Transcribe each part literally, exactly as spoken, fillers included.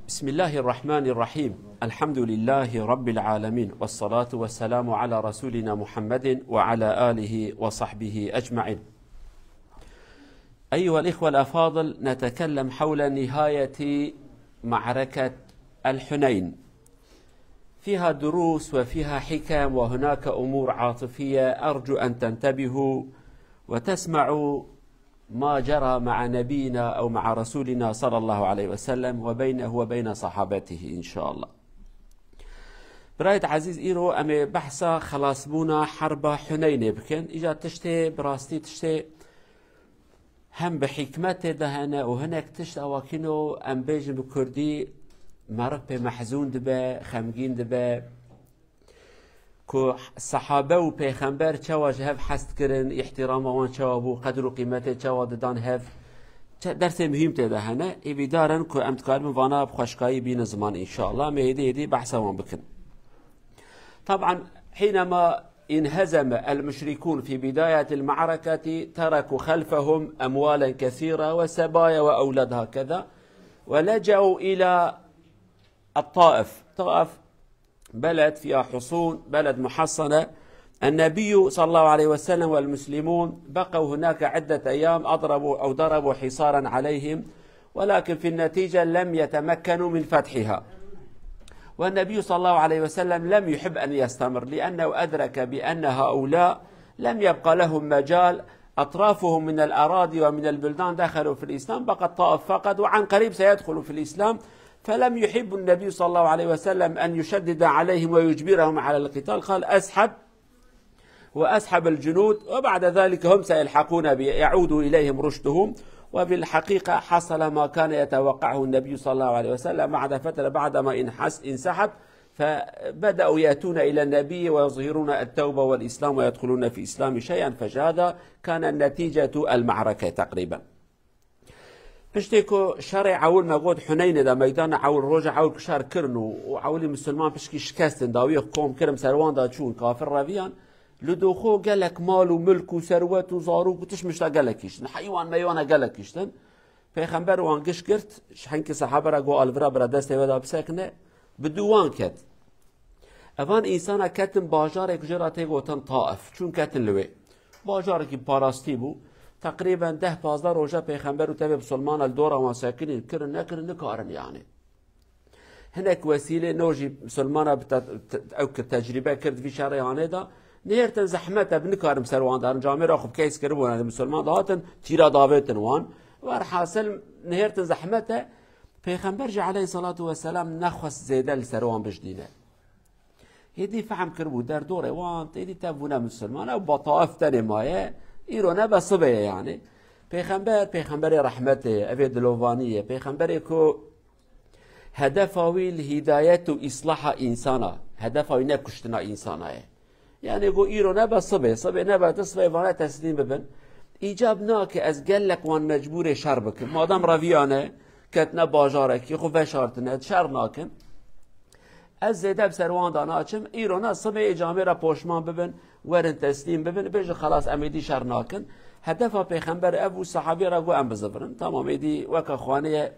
بسم الله الرحمن الرحيم. الحمد لله رب العالمين، والصلاة والسلام على رسولنا محمد وعلى آله وصحبه أجمعين. أيها الإخوة الأفاضل، نتكلم حول نهاية معركة الحنين. فيها دروس وفيها حكم، وهناك أمور عاطفية، أرجو أن تنتبهوا وتسمعوا ما جرى مع نبينا أو مع رسولنا صلى الله عليه وسلم وبينه وبين صحابته إن شاء الله. برایت عزیز، ئیرۆ ئەمێ بەحسا خلاصبوونا حربا حنینێ بکەن. ئیجا تشتێ، براستی تشتێ هەم بە حیکمەتێ دەهەنە و هەنێک تشت ئەوەکینۆ ئەم بێژن بە کوردی مەرق پێ مەحزون دبە، خەمگین دبە. کو سەحابە و پێخەمبەر چەوا ji hev hez dikirin, îhtîrama wan çawa bû, qedr û qîmetê çawa didan hev. Çe-, dersê muhîm tê de hene. Ê bîdar in ku em dikarin vana bi xweşkayî bînin ziman înşallah. Em ê hêdî hêdî behsa wan bikin. طبعا حينما انهزم المشركون في بداية المعركة تركوا خلفهم أموالا كثيرة وسبايا وأولاد هكذا، ولجأوا إلى الطائف. طائف بلد فيها حصون، بلد محصنة. النبي صلى الله عليه وسلم والمسلمون بقوا هناك عدة أيام، أضربوا أو ضربوا حصارا عليهم، ولكن في النتيجة لم يتمكنوا من فتحها. والنبي صلى الله عليه وسلم لم يحب أن يستمر، لأنه أدرك بأن هؤلاء لم يبق لهم مجال، أطرافهم من الأراضي ومن البلدان دخلوا في الإسلام، بقت طائف فقط، وعن قريب سيدخلوا في الإسلام. فلم يحب النبي صلى الله عليه وسلم أن يشدد عليهم ويجبرهم على القتال، قال: أسحب وأسحب الجنود، وبعد ذلك هم سيلحقون بي، يعود إليهم رشدهم. وفي الحقيقة حصل ما كان يتوقعه النبي صلى الله عليه وسلم. بعد فترة، بعدما انحس-، انسحب، فبدأوا يأتون إلى النبي ويظهرون التوبة والإسلام ويدخلون في الإسلام شيئا فشيئا. هذا كان نتيجة المعركة تقريبا. Piştê ku şerê ewil me got Huneynê de, meydana ewil, roja ewil ku şer kirin û, û ewilî misilman pişkî şikestin, dawiyê xwe kom kirin, ser wan de çûn, kafir reviyan, li doxo gelek mal û milk û serwet û zarok û tişt mişta gelek kiştin. Heywan meywana gelek kiştin. Pêxember wan giş girt, ji henkî sehabe re got, alvira bira destê we de bisekine, bi dû wan ket. Evan însana ketin bajarek jê re tê gotin Taif. Çûn ketin li wê. Bajarekî parastî bû. Teqrîben deh pazdeh roja pêxember û tevê misilmana li dora wan sekinîn, kirin nekirin nikarin yani. Hinek wesîlê no jî misilmana bi te-, te-, ew kir, tecrîbe kir di vî şerê hanê de. Nihêrtin zehmet e, bi nikarin ser wan darin. Camêra xwe bi keys kiribûn, yani misilman dihatin, tîra davêtin wan. Werhasil nihêrtin zehmet e. Pêxember jî aleyhissalatu vesselam nexwest zêde li ser wan bijdîne. Hêdî fehm kiribû derdorê wan, êdî tev bûne misilman, ew ba Taif tenê maye, îro ne be sibê ye yani. Pêxember, pêxemberê rehmetê ye, ev ê dilovanî ye. Pêxemberê ku hedefa wî li hîdayet û îslaha însana, hedefa wî ne kuştina însana ye. Yani got, îro nebe sibê, sibê nebe ti sibê vane teslîm bibin. Îcab nake ez gelek wan mecbûrê şer bikim. Madem reviyane, ketine bajarekî, xwe veşartine, şer nakin. Ez zêde bi ser wan de naçim. Îro ne sibê ê camê re poşman bibin, werin teslîm bibin, bêjin xelas em êdî şer nakin. Hedefa pêxember ev û sahabî re got em bizivirin. Tamam, êdî weke xwanê ye.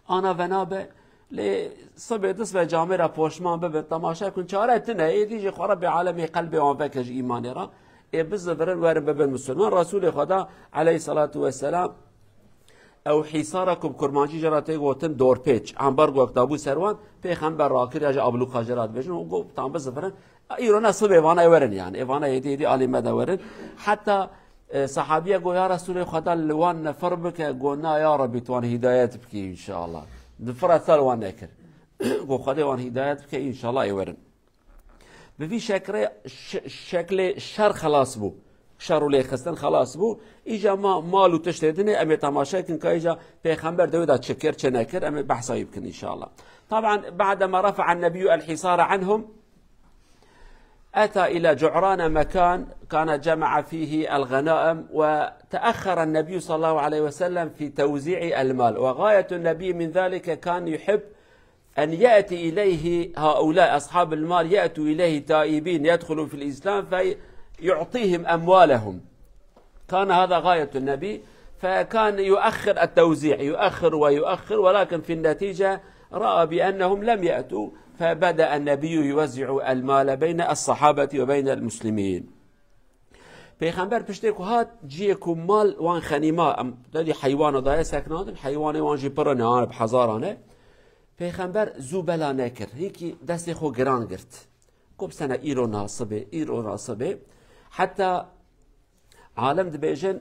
Ana venabe, lê sibê disbe camê re poşman bibin, temaşe kun, çare tine, êdî jî xwe Rebbê alemê qelbê wan veke ji îmanê re, ê bizivirin werin bibin misilman. Resulê Xweda aleyhissalatu vesselam ew hîsara ku bi kurmancî jê re tê gotin dorpêç, ambargoyek dabû ser wan, pêxember rakir ya jî ablûka jê re dibêjin, û got, tam bizivirin, Îro ne sibê vana ê werin yani. Ê vana êdî êdî alî me de werin. Heta, e, sahabiye got, ya Resulê Xweda li wan ne fir bike, got, na ya Rebî tu wan hîdayet bikî înşallah. Di fira sal wan nekir. Got, Xwedê wan hîdayet bike înşallah ê werin. Bi vî şekrê, ş-, şeklê şer xelas bû. Şer û lêxistin xelas bû. Îca ma mal û tiştê dinê em ê temaşe kin ka îca pêxember de wê de çi kir, çi nekir, em ê behsa wî bikin înşallah. Taban, بعدما رفع النبي الحصار عنهم، أتى إلى جعران مكان كان جمع فيه الغنائم، وتأخر النبي صلى الله عليه وسلم في توزيع المال، وغاية النبي من ذلك كان يحب أن يأتي إليه هؤلاء أصحاب المال، يأتوا إليه تائبين، يدخلوا في الإسلام فيعطيهم أموالهم. كان هذا غاية النبي، فكان يؤخر التوزيع، يؤخر ويؤخر، ولكن في النتيجة رأى بأنهم لم يأتوا، فبدأ النبي يوزع المال بين الصحابة وبين المسلمين. Pêxember piştê ku hat ciyê ku mal wan xenîma, em derî heywana daye sekinandin, heywanê wan jî pir ne, bi hezaran e. Pêxember zû bela nekir, hinkî destê xwe giran girt. Ku bi sene îro nasibê, îro nasibê. Heta Alem dibêjin,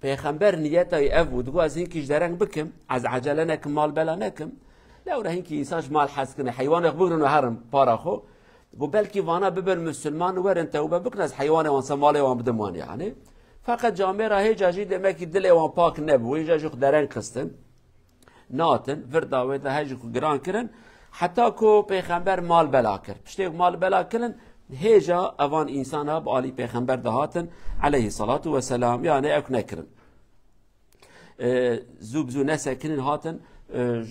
Pêxember niyeta wî ev bû, digo ez hinkî ji dereng bikim, ez ecele nekim, mal bela nekim. Lewra hinkî însan ji mal hez kine, heywanek bigrin û herin para xwe. Got belkî vana bibin misilman, werin tewbe bikin, ez heywanê wan ser malê wan bidim wan yani. Feqet camêra hêca jî demekî dilê wan pak nebû, hêja jî xwe dereng xistin. Natin, virda wê de hejî ku giran kirin, heta ku Pêxember mal bela kir. Piştê ku mal bela kirin, hêja evan însana bi alî Pêxember de hatin, aleyhissalatu vesselam, yani ew nekirin. E, zû bi zû nesekinin hatin, e,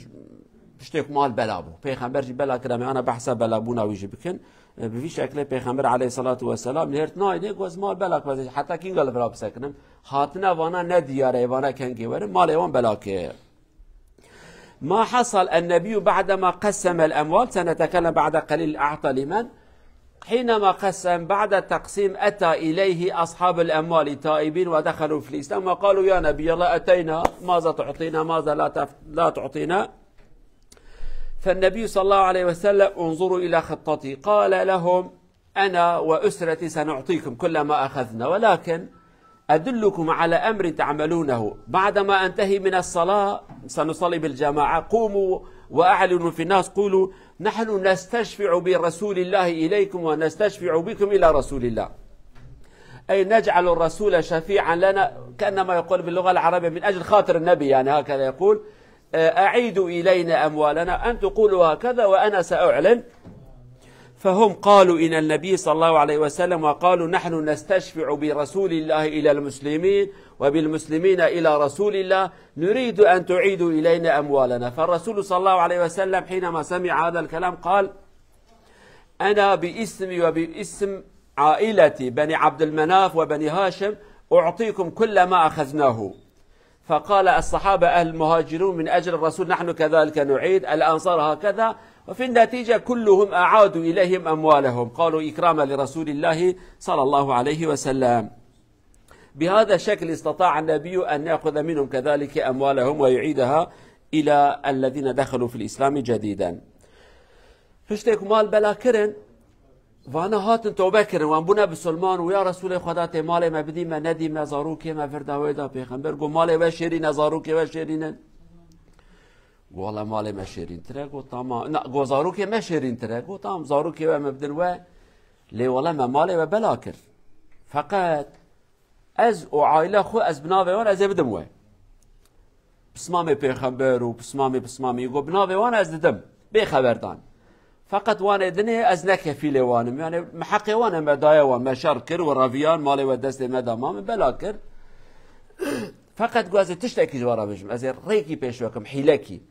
piştê ku mal bela bû. Pêxember jî bela kir, em ê ana behsa belabûna wî jî bikin. E, bi vî şeklê Pêxember aleyhissalatu vesselam lê hêrt nayne, got ez mal bela kirim, heta kînga li vira bisekinim. Hatine vana ne diyar e, vana kengê werin, malê wan bela kir. ما حصل النبي بعدما قسم الأموال، سنتكلم بعد قليل أعطى لمن. حينما قسم، بعد التقسيم أتى إليه أصحاب الأموال تائبين ودخلوا في الإسلام وقالوا يا نبي الله أتينا، ماذا تعطينا، ماذا لا تف-، لا تعطينا؟ فالنبي صلى الله عليه وسلم، انظروا إلى خطتي، قال لهم أنا وأسرتي سنعطيكم كل ما أخذنا، ولكن أدلكم على أمر تعملونه، بعدما أنتهي من الصلاة سنصلي بالجماعة، قوموا وأعلنوا في الناس، قولوا نحن نستشفع برسول الله إليكم ونستشفع بكم إلى رسول الله. أي نجعل الرسول شفيعا لنا، كأنما يقول باللغة العربية من أجل خاطر النبي، يعني هكذا يقول، أعيدوا إلينا أموالنا، أن تقولوا هكذا وأنا سأعلن. فهم قالوا إلى النبي صلى الله عليه وسلم وقالوا نحن نستشفع برسول الله إلى المسلمين وبالمسلمين إلى رسول الله، نريد أن تعيدوا إلينا أموالنا. فالرسول صلى الله عليه وسلم حينما سمع هذا الكلام قال: أنا باسمي وباسم عائلتي بني عبد المناف وبني هاشم أعطيكم كل ما أخذناه. فقال الصحابة أهل المهاجرون من أجل الرسول: نحن كذلك نعيد، الأنصار هكذا. وفي النتيجة كلهم أعادوا إليهم أموالهم، قالوا إكراما لرسول الله صلى الله عليه وسلم. بهذا الشكل استطاع النبي أن يأخذ منهم كذلك أموالهم ويعيدها إلى الذين دخلوا في الإسلام جديدا. Piştê ku mal bela kirin, vana hatin tewbe kirin, wan bûne bisilman û ya Resûlê Xweda tê malê me bidî me, nedî me, zarokê me vir da wê da. Pêxember got malê we şêrîn e, zarokê we şêrîn in. Got wele malê me şêrîntir e, got tamam. Na, got zarokê me şêrîntir e, got tamam, zarokê we me bidin we. Lê wele me malê we bela kir. Feqet Ez û aîla xwe ez bi navê wan ez ê bidim we. Pismamê pêxember û pismamê pismamê got bi navê wan ez didim. Bê xeberdan. Feqet wan ê dinê ez ne kefîlê wan im. Yani me heqê wan e me daye wan. Me şer kir û reviyan malê we destê me da ma min bela kir. Feqet got ez ê tiştekî ji we re bêjim. Ez ê rêkî pêş we kim, hîlekî.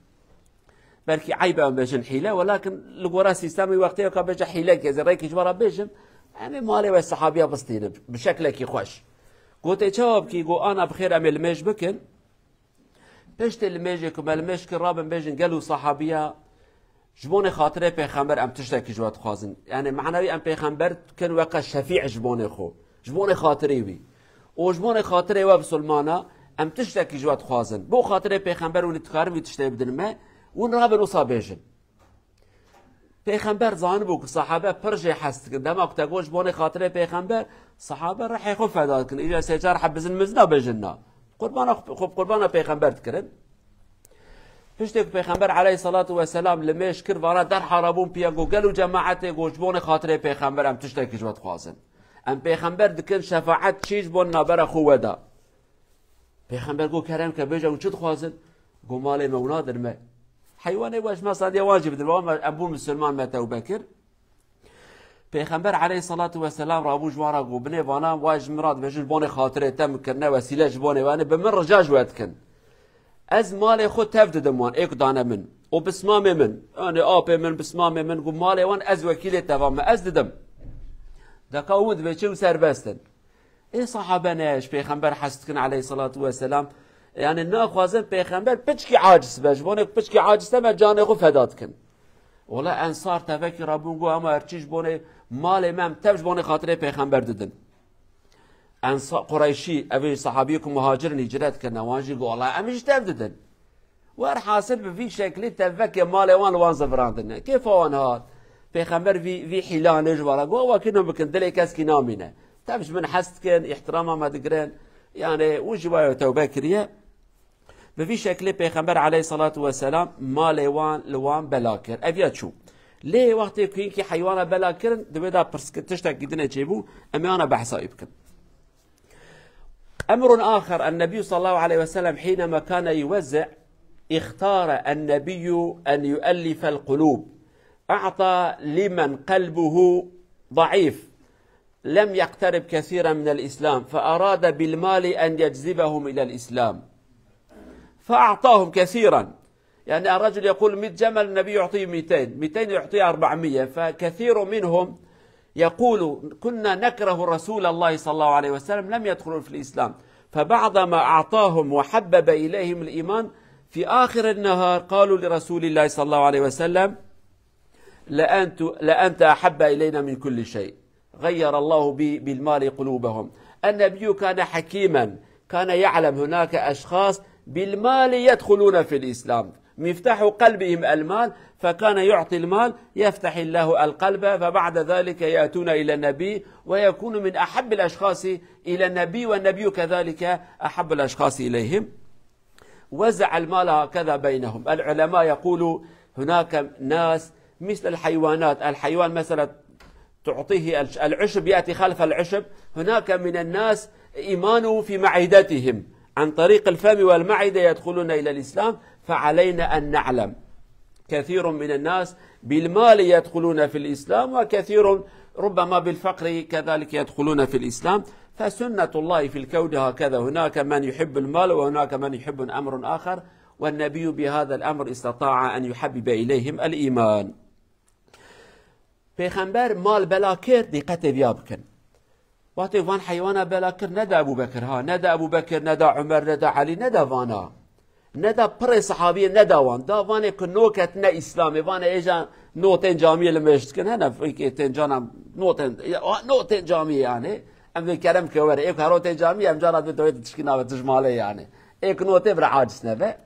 Belkî eyb e em bêjin hîle, welakin li gora sîstemê wextê ka bêje hîlekê, ez ê rêkî ji we re bêjim, em ê malê we sehabiya bistînin bi şeklekî xweş. Gotê çawa bikî, got ana bi xêr em ê limêj bikin. Piştê limêjê ku me limêj kir, rabin bêjin gelo sehabiya, ji bonê xatirê pêxember em tiştekî ji we dixwazin. Yani manawî em pêxember dikin weke şefî ji bonê xwe. Ji bonê xatirê wî. Û ji bonê xatirê we bisilmana, em tiştekî ji we dixwazin. Bo xatirê pêxember hûn dikarin vî tiştê bidin me, hûn rabin wisa bêjin. Pêxember zanibû ku sahabe pir jê hez dikin. Dema ku te got ji bonê xatirê pêxember, sahabe rihê xwe feda dikin. Îja sê çar heb bizin mizna bêjin na. Qurbana xwe, xwe qurbana pêxember dikirin. Piştê ku Pêxember aleyhissalatu vesselam limêj kir, vana derha rabûn piya got, gelo cemaetê, got ji bonê xatirê Pêxember em tiştekî ji we dixwazin. Em Pêxember dikin şefaet çî ji bo navbera xwe we da. Pêxember got kerem ke bêje hûn çi dixwazin? Got malê me û nadin me. Heywanê we ji me sandiye wan jî bidin, wan em bûn misilman me tewbe kir. Pêxember aleyhissalatu vesselam rabû ji wan re got, binê vana wa ji min re dibêjin ji bonê xatirê te min kirine wesîle ji bonê we, yani bi min rica ji we dikin. Ez malê xwe tev didim wan, ê ku dane min. Û pismamê min, yani apê min, pismamê min, got malê wan ez wekîlê te va me, ez didim. Deka hûn dibêjin û serbest in. Ê sahabe ne ji Pêxember hez dikin aleyhissalatu vesselam, Yani naxwazin pêxember piçkî aciz be. Ji bo ne piçkî aciz be, me canê xwe feda dikin. Wala ensar tevekî rabûn got, "Ama her çî ji bo ne malê me em tev ji bo ne xatirê pêxember didin." Ensa-, Qureyşî, ev ê sahabiyê ku muhacir in, hicret kirine, wan jî got, "Wala em jî tev didin." Werhasil bi vî şeklî tevekê malê wan li wan zivirandine. Kêfa wan hat. Pêxember vî, vî hîlanê ji wan re got, "Wa kî bikin, dilê keskî namîne. Tev ji min hez dikin, îhtirama me digirin." Yani û jî wayo tewbe kiriye. Bi vî şeklê Pêxember aleyhissalatu vesselam malê wan li wan bela kir. Ev ya çû. Lê wextê ku hinkî heywana bela kirin, di wê de pirs-, tiştekî din e çêbû, em ê ana behsa wî bikin. أمر آخر، النبي صلى الله عليه وسلم حينما كان يوزع، اختار النبي أن يؤلف القلوب، أعطى لمن قلبه ضعيف لم يقترب كثيرا من الإسلام، فأراد بالمال أن يجذبهم إلى الإسلام، فأعطاهم كثيرا. يعني الرجل يقول مية جمل، النبي يعطيه ميتين، ميتين يعطيه أربعمية، فكثير منهم يقول: "كنا نكره رسول الله صلى الله عليه وسلم، لم يدخلوا في الإسلام، فبعض ما أعطاهم وحبب إليهم الإيمان، في آخر النهار قالوا لرسول الله صلى الله عليه وسلم: لأنت، لأنت أحب إلينا من كل شيء." غير الله ب-، بالمال قلوبهم. النبي كان حكيما، كان يعلم هناك أشخاص بالمال يدخلون في الإسلام، مفتاح قلبهم المال، فكان يعطي المال يفتح الله القلب، فبعد ذلك يأتون إلى النبي ويكون من أحب الأشخاص إلى النبي، والنبي كذلك أحب الأشخاص إليهم. وزع المال هكذا بينهم. العلماء يقولوا هناك ناس مثل الحيوانات، الحيوان مثلا تعطيه الش-، العشب يأتي خلف العشب، هناك من الناس إيمانه في معدتهم، عن طريق الفم والمعدة يدخلون إلى الإسلام، فعلينا أن نعلم كثير من الناس بالمال يدخلون في الإسلام، وكثير ربما بالفقر كذلك يدخلون في الإسلام. فسنة الله في الكون هكذا، هناك من يحب المال وهناك من يحب أمر آخر، والنبي بهذا الأمر استطاع أن يحبب إليهم الإيمان. Pêxember mal bela kir, dîqetê viya bikin. Wextê van heywana bela kir, ne da Ebû Bekir ha, ne da Ebû Bekir, ne da Umer, ne da Elî, ne da vana. Ne da pirê sahabiyê, ne da wan. Da vanê ku no ketine Îslamê, vanê êja no tên camiyê li mêj dikin. Hene fikê tên cana no tên, ya, no tên camiyê yani. Em vê kerem ke were, ê ku hero tên camiyê, em cana divê tişkî nave tij malê yani. Ê ku no tê bira aciz nebe.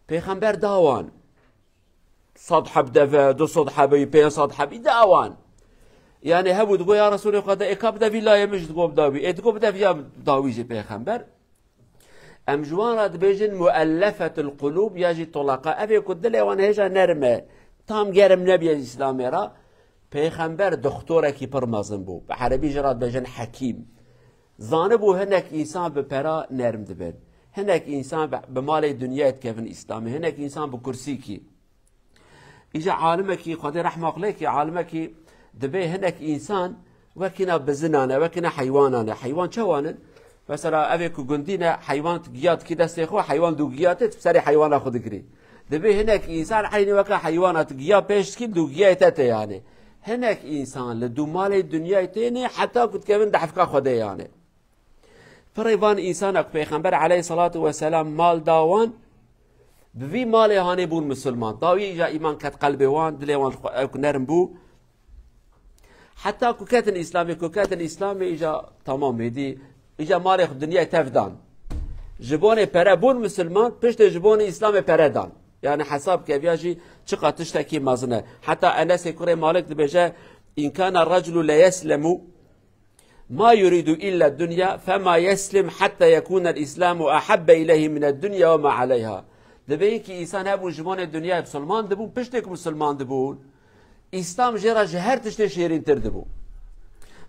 Pêxember da wan. Sed heb deve, du sed hebî, pênc sed hebî da wan. Yani hebû digo, "Ya Resulê Xweda, ê ka bide vî layê min jî," digo, "bida wî." Ê digo, "Bide vî ya dawî jî pêxember." Em ji wan re dibêjin muellefetul qulûb ya jî tulaqa. Ev ê ku dilê wan hêja nerm e, tam germ nebiye Îslamê re. Pêxember doxtorekî pir mezin bû. Bi erebî jî re dibêjin hekîm. Zanibû hinek însan bi pera nerm dibin. Hinek însan bi, bi malê dinyayê dikevin Îslamê. Hinek însan bi kursîkî. Îja alimekî, Xwedê rehma xwe lê ke, alimekî dibê hinek însan wekîna bizinan e, wekîna heywanan e. Heywan çawan in? Mesela evê ku gundî ne, heywan giya dikî destê xwe, heywan dûgiya tê, tu serê heywana xwe digirî. Dibê hinek însan eynî weke heywana, tu giya pêş dikî, dûgiyayê te tê yani. Hinek însan li dûmalê dinyayê têne heta ku dikevin dehfka Xwedê yani. Pirê van însana ku Pêxember aleyhissalatu vesselam mal da wan, bi vî malê hanê bûn misilman. Dawî îja îman ket qelbê wan, dilê wan ew ku nerm bû. Heta ku ketin Îslamê, ku ketin Îslamê îja tamam êdî, îja malê xwe dinyayê tev dan. Ji bonê pere bûn misilman, piştê ji bonê Îslamê pere dan. Yani hesab ke viya jî çiqa tiştekî mezin e. Heta Enesê kurê Malik dibêje, "În kana reculu le yeslemu ma yuridu illa dunya, fema yeslim hatta yekuna l-Islamu ahabbe ileyhi min d-dunya ve ma aleyha." Dibê ki însan hebû ji bonê dinyayê misilman dibûn, piştê ku misilman dibûn, Îslam jê re ji her tiştê şêrîntir dibû.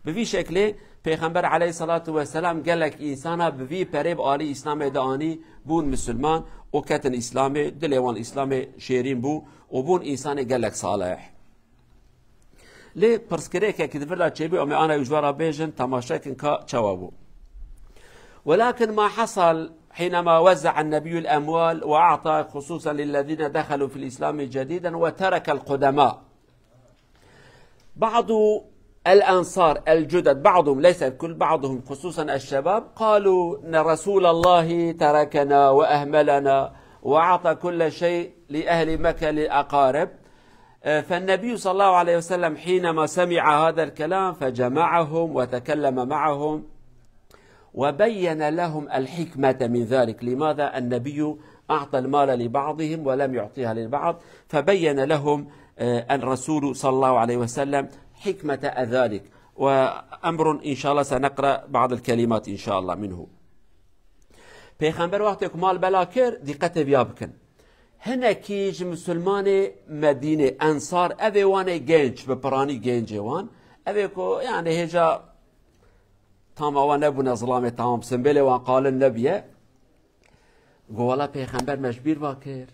Bi vî şeklê Pêxember aleyhissalatu vesselam gelek însana bi vî perê bi alî Îslamê de anî, bûn misilman û ketin Îslamê, dilê wan Îslamê şêrîn bû û bûn însanê gelek salih. Lê pirsgirêkekî di vir de çêbû, em ê ana wî ji we re bêjin, temaşekin ka çawa bû. ولكن ما حصل حينما وزع النبي الأموال وأعطى خصوصا للذين دخلوا في الإسلام جديدا وترك القدماء. بعض الأنصار الجدد، بعضهم، ليس الكل، بعضهم، خصوصًا الشباب، قالوا إن رسول الله تركنا وأهملنا وأعطى كل شيء لأهل مكة، للأقارب. آه، فالنبي صلى الله عليه وسلم حينما سمع هذا الكلام فجمعهم وتكلم معهم وبين لهم الحكمة من ذلك. لماذا النبي أعطى المال لبعضهم ولم يعطيها للبعض؟ فبين لهم، آه، الرسول صلى الله عليه وسلم حكمة ذلك. وأمر إن شاء الله سنقرأ بعض الكلمات إن شاء الله منه. Pêxember wextê ku mal bela kir, dîqetê viya bikin. Hinekî ji misilmanê Medînê, Ensar, evê wan ê genç, bi piranî gencê wan, evê ku, yani, hêja tama wan nebûne zilamê tamam, simbêlê wan qalin nebiye. Go, wela Pêxember me ji bîr va kir.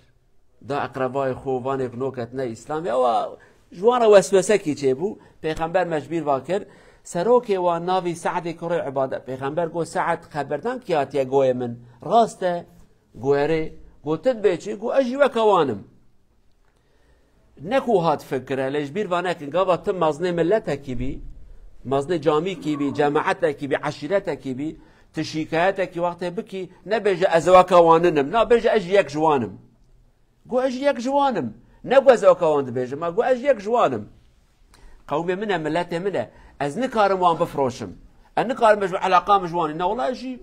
Da eqrebayê xwe, vanê ku no ketine Îslamê. Ewa ji wan re weswesekî çêbû. Pêxember me ji bîr va kir. Serokê wan navî Se'dê kurê Ubade. Pêxember got, Se'd, xeberdan kî hatiye goyê min? Rast e. Go, erê. Go, tu dibê çi? Go, ez jî weke wan im. Ne ku hat fikire, lê ji bîr va nekin, gava tu mezinê miletekî bî, mezinê camîkî bî, cemaetekî bî, eşîretekî bî, tu şîkayetekî wextê bikî, nebêje ez weke wan ninim, na bêje ez jî yek ji wan im. Go ez jî yek ji wan im. Ne ku ez weke wan dibêjim, ma go ez jî yek ji wan im. Qewmê min e, miletê min e. Ez nikarim wan bifiroşim. Ez nikarim bêjim eleqa min ji wan. Ne wela ez jî,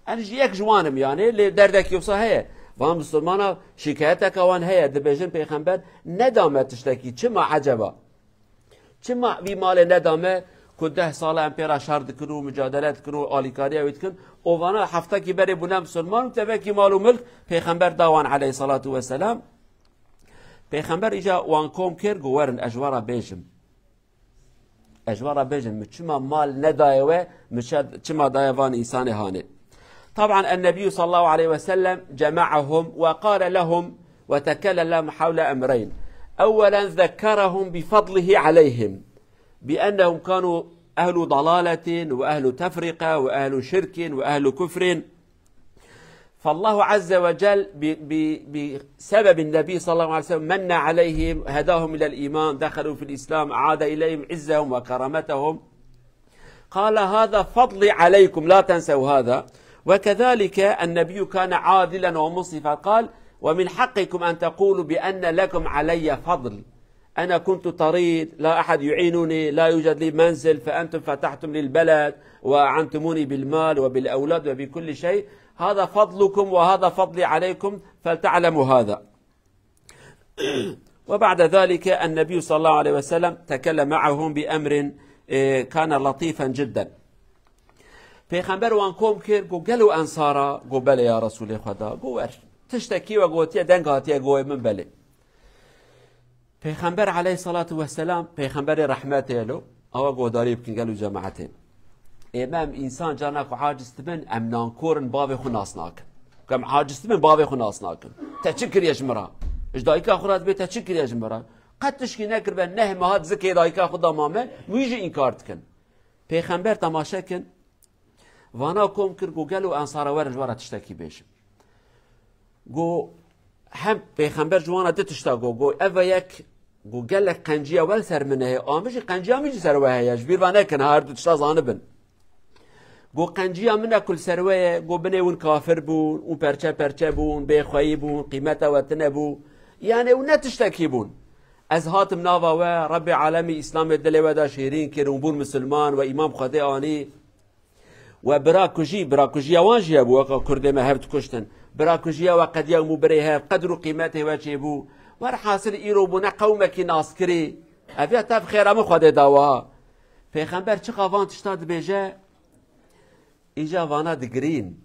ez jî yek ji wan im yani. Lê derdekî wisa heye. Van misilmana şîkayeteke wan heye. Dibêjin Pêxember neda me tiştekî. Çima eceba? Çima vî malê neda me ku deh sal e em pê re şer dikin û micadele dikin û alîkariya wî dikin? Û vana heftekî berê bûne misilman û tevekî mal û milk Pêxember da wan aleyhissalatu vesselam. Pêxember îca wan kom kir, got, werin, ez ji we re bêjim. Ez ji we re bêjim, min çima mal nedaye we, min çe-, çima daye van însanê hanê. طبعا النبي صلى الله عليه وسلم جمعهم وقال لهم وتكلم حول أمرين. أولا ذكرهم بفضله عليهم، بأنهم كانوا أهل ضلالة وأهل تفرقة وأهل شرك وأهل كفر. فالله عز وجل ب-، ب-، بسبب النبي صلى الله عليه وسلم من عليهم، هداهم إلى الإيمان، دخلوا في الإسلام، أعاد إليهم عزهم وكرامتهم. قال: هذا فضلي عليكم، لا تنسوا هذا. وكذلك النبي كان عادلا ومنصفا، قال: ومن حقكم أن تقولوا بأن لكم علي فضل. أنا كنت طريد، لا أحد يعينني، لا يوجد لي منزل، فأنتم فتحتم لي البلد وأعنتموني بالمال وبالأولاد وبكل شيء. هذا فضلكم وهذا فضلي عليكم، فلتعلموا هذا. وبعد ذلك النبي صلى الله عليه وسلم تكلم معهم بأمر، إيه، كان لطيفا جدا. Pêxember wan kom kir, got, gelo ensara? Got, belê ya Resûlê Xweda. Got, wer. Tiştekî we gotiye, deng hatiye goyê min, belê. Pêxember aleyhissalatu vesselam, pêxemberê rehmetê lo, awa guhdarî bikin gelo cemaetê. Ê me em însan carna ku aciz dibin, em nankor in, bavê xwe nas nakin. Ku em aciz dibin, bavê xwe nas nakin. Te çi kiriye ji min re? Ji dayika xwe re dibê te çi kiriye ji min re? Qet tişkî nekiribe, neh meha di zikê dayika xwe da mame, wî jî înkar dikin. Pêxember temaşe kin, vana kom kir, got, gelo ensara werin ji we re tiştekî bêjim. Got, hem Pêxember ji wan re du tişta got, got, ev e yek, got, gelek qenciya we li ser min heye, a min jî qenciya min jî ser we heye, ji bîr ve nekin, her du tişta zanibin. Got, qenciya min e ku li ser we ye, got, binê hûn kafir bûn, hûn perçe perçe bûn, bêxweyî bûn, qîmeta we tune bû. Yanê hûn ne tiştekî bûn. Ez hatim nava we, Rebbê alemî Îslamê dilê we de şêrîn kir, hûn bûn misilman, we îman bi Xwedê anî. We bira kujî, bira kujiya wan jî hebû, weka Kurdê me hev dikuştin. Bira kujiya we qediya hûn bû birê hev, qedr û qîmetê we çêbû. Werhasil îro bûne qewmekî naskirî. Ev ya tev xêra min Xwedê da wiha. Pêxember çiqa van tişta dibêje, îca vana digirîn.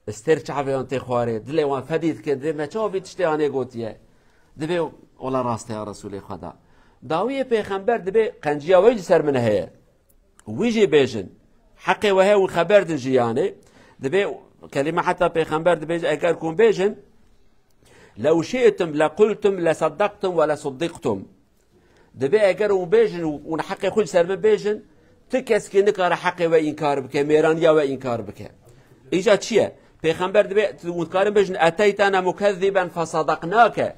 Stêr çavê wan tê xwarê, dilê wan fedî dikin, dibê me çawa vî tiştê anê gotiye. Dibê, ola rast e ya Resûlê Xweda. Dawiyê Pêxember dibê qenciya we jî ser min heye. Wî jî bêjin. Heqê we heye, hûn xeber din jî yanê. Dibê kelîme heta Pêxember dibêje, eger ku hûn bêjin, لو شئتم لقلتم لصدقتم ولصدقتم. Dibê eger hûn bêjin û hûn heqê xwe ji ser min bêjin, ti keskî nikare heqê we înkar bike, mêraniya we înkar bike. Îca çi ye? Pêxember dibê, hûn dikarin bêjin, eteytena mukezziben fesedaqnake.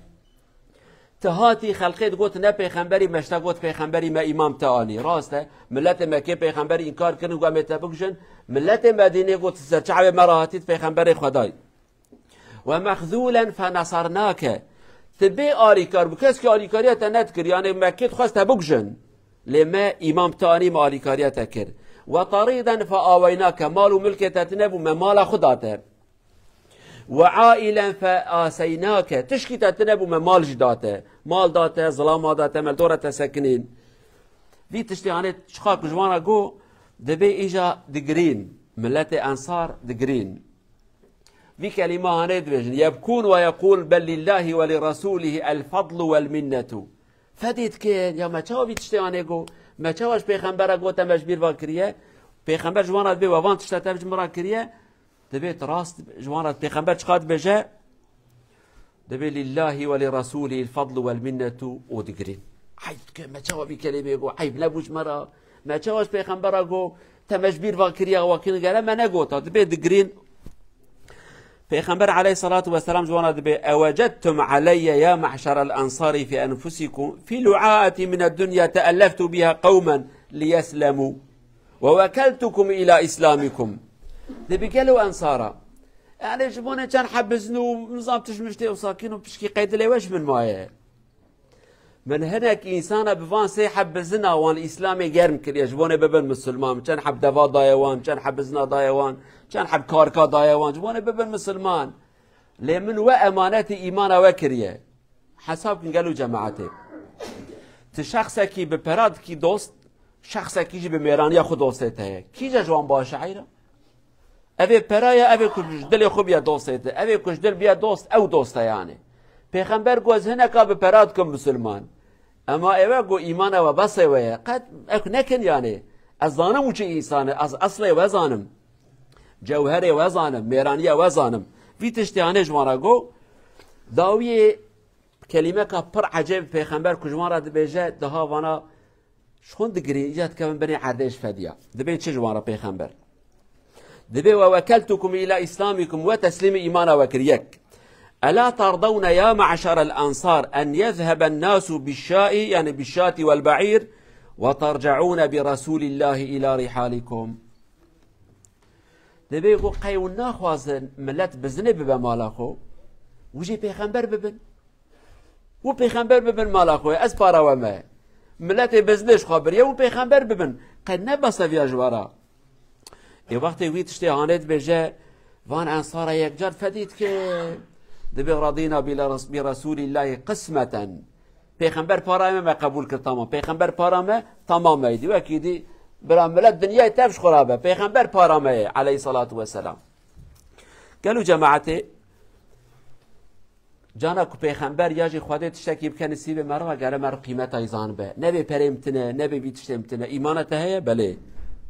Ti hatî xelqê digot ne pêxemberî, me ji te got pêxemberî me îmam te anî. Rast e, miletê Mekkê pêxemberî înkar kirin, got em ê te bikujin. Miletê Medînê got ser çavê me re hatî, pêxemberê Xwedayî. Ve mexzûlen fe nesernake. Ti bê alîkar bû, kes ki alîkariya te nedikir, yani Mekkê dixwest te bikujin. Lê me îmam te anî, me alîkariya te kir. Ve tarîden fe aweynake, mal û milkê te tine bû, me mala xwe da te. Ve ailen fe aseynake, tişkî te tine bû, me mal jî da te. Mal da te, zilama da te, me li dora te sekinîn. Vî tiştê hanê çiqa ku ji wan re got, dibê îja digirîn, miletê ensar digirîn. Vî kelîma hanê dibêjin, yebkûn ve yeqûl bel lillâhi ve li resûlîhi el fadlu vel minnetu. Fedî dikin, ya me çawa vî tiştê hanê got? Me çawa ji pêxembera got te me ji bîr va kiriye? Pêxember ji wan re dibê we van tişta te ji min re kiriye? Dibê tu rast ji wan re pêxember çiqa dibêje? Dibê lillâhi ve li resûlî il fadlu vel minnetu û digirîn. Eyb dike, me çawa vî kelimê got? Eyb nebû ji me re? Me çawa ji pêxembera got te me ji bîr va kiriya, wa kin gere me negota? Dibê digirîn. Pêxember aleyhissalatu vesselam ji wan re dibê, ewecedtum aleyye ya me'şerel ensari fi enfusikum fi lu'aeti mined dunya teelleftu biha qewmen liyeslemû. Ve wekeltukum ila îslamikum. Dibê gelo ensara. Yani ji bo ne çend heb bizin û nizam tişt miştê û sakin û pişkî qey dilê we ji min maye. Min hinek însana bi van sê heb bizina wan Îslamê germ kiriye, ji bo ne bibin misilman. Çend heb deva daye wan, çend heb bizina daye wan, çend heb karka daye wan, ji bo ne bibin misilman. Lê min we emanetê îmana we kiriye. Hesab kin gelo cemaetê. Ti şexsekî bi pera dikî dost, şexsekî jî bi mêraniya xwe dostê te ye. Kîje ji wan baş e heyra? Evê pera ye, evê ku ji dilê xwe biye dostê te. Evê ku ji dil biye dost, ew dost e yani. Pêxember got, ez hineka bi pera dikim misilman. Ema êwe got, îmana we besê we ye. Qet ek nekin yani. Ez zanim û çi însan e, ez eslê we zanim. Cewherê we zanim, mêraniya we zanim. Vî tiştê hanê ji wan re got, dawiyê kelîmeka pir ecêb pêxember ku ji wan re dibêje, diha vana ji xwe digirî, îca dikevin binê erdê ji fediya. Dibê çi ji wan re pêxember? Dibê, ve wekeltukum ila îslamikum, we teslîmî îmana we kir. Yek. Ela tardawne ya me'şerel ensar en yezheben nasu bişşai, yani bişşati vel ba'ir, ve terce'ûne bi Resûlillâhi ila rihalikum. Dibê got, qey hûn naxwazin milet bizinê bibe mala xwe, û jî pêxember bibin. Û pêxember bibin mala xwe, ez para we me. Miletê bizinê ji xwe biriye û pêxember bibin. Qe ne bes e viya ji we re. Ê wextê wî tiştê hanê dibêje, van ensara yekcar fedî dike. Dibê radîna bi Resûlîllahî qismeten. Pêxember para me, me qebûl kir, tamam. Pêxember para me, tamam me. Dî wekî dî, bira milet dinyayê tev ji xwe re be. Pêxember para me ye, aleyhissalatu vesselam. Gelo cemaetê, cana ku pêxember ya jî Xwedê tiştekî bike nisîbê meriva, gere meriv qîmeta wî zanibe. Nebê perê min tine, nebê vî tiştê min tine. Îmana te heye? Belê.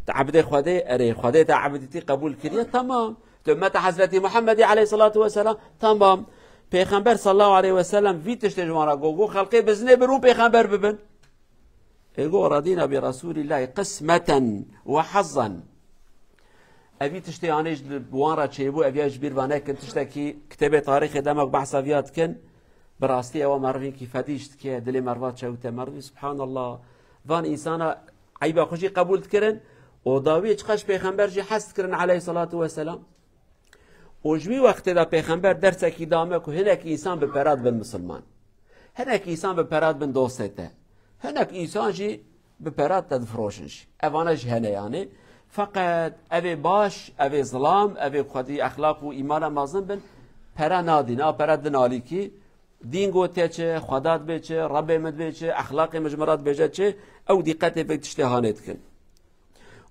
Tu ebdê Xwedê? Erê, Xwedê te ebdîtî qebûl kiriye, tamam. Tu ummeta Hezretî Muhammedî aleyhissalatu vesselam, tamam. Pêxember sallallahu aleyhi ve sellem vî tiştê ji wan re got, got, xelqê bizinê bin û pêxember bibin. Ê got, radîna bi Resûlîllahî qismeten ve hazzan. Evî tiştê anê ji wan re çêbû, ev ya ji bîr ve nekin, tiştekî kitêbê tarîxê dema ku behsa viya dikin, bi rastî ewa merivînkî fedî jî dike, dilê meriva çewite, merivî, subhanallah, van însana eyba xwe jî qebûl dikirin û dawiyê çiqas pêxember jî hez dikirin aleyhissalatu vesselam. Û ji wî wextê de pêxember dersekî da me ku hinek însan bi pera dibin misilman. Hinek însan bi pera dibin dostê te. Hinek însan jî bi pera te difiroşin jî. Evane jî hene yani. Feqet evê baş, evê zilam, evê xwedî exlaq û îmana mezin bin, pera nadîn. A pera din alîkî. Dîn gotiye çi, Xweda dibê çi, Rebê min dibê çi, exlaqê min ji min re dibêje çi, ew dîqetê vê tiştê hanê dikin.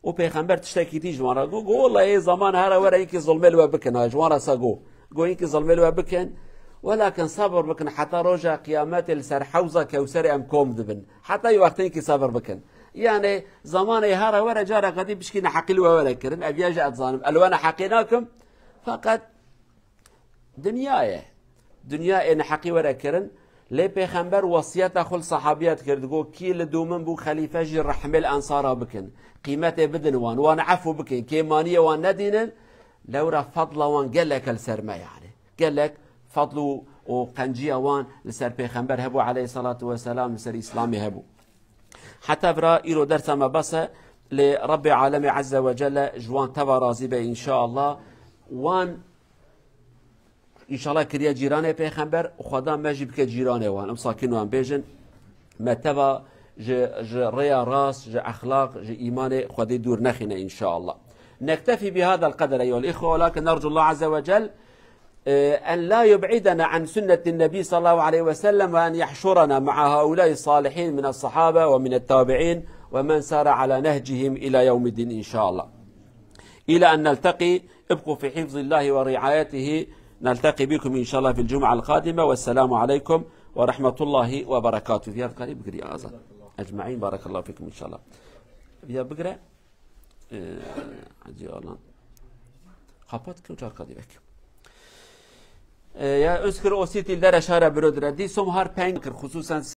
Û pêxember tiştekî dî ji wan re got, got, wellahî, ê zaman here were, hinkî zilmê li we bikin, ha, ji wan re se got. Got, hinkî zilmê li we bikin, welakin sebir bikin heta roja qiyametê li ser hewza Kewserê em kom dibin. Heta wî wextê hinkî sebir bikin. Yani, zamanê here were, careke dî pişkî neheqî li we were kirin, ev ya jî ez dizanim. Ez li we neheqî nakim, feqet Dinya ye. Dinya ê neheqî were kirin. Lê pêxember wesiyeta xwe li sahabiya dikir, digot, kî li dû min bû xelîfe jî rehmê li ensara bikin. Qîmetê bidin wan, wan efû bikin, kêmaniyê wan nedînin. Lewra fadla wan gelek e li ser me yani. Gelek fadl û, û qenciya wan li ser Pêxember hebû aleyhissalatu vesselam, li ser Îslamê hebû. Heta vira îro dersa me bes e, lê Rebbê Alemê Azze ve Celle ji wan teva razî be înşallah. Wan înşallah kiriye cîranê Pêxember, Xweda me jî bike cîranê wan. Em sakin wan bêjin, me teva ji, ji rêya rast, ji exlaq, ji îmanê Xwedê dûr nexîne înşallah. نكتفي بهذا القدر أيها الإخوة، ولكن نرجو الله عز وجل أن لا يبعدنا عن سنة النبي صلى الله عليه وسلم، وأن يحشرنا مع هؤلاء الصالحين من الصحابة ومن التابعين ومن سار على نهجهم إلى يوم الدين إن شاء الله. إلى أن نلتقي، ابقوا في حفظ الله ورعايته. نلتقي بكم إن شاء الله في الجمعة القادمة، والسلام عليكم ورحمة الله وبركاته. Vêya dikarî bigirî Azad. Ecmaîn, barakallahu fikum inşallah. Vêya bigire. Ee, Hacı Alan. Kapat ki uçar kadivek. Ee, ya Özkür Osîtî li dere şara birodire. Dî som har peng kir, hususen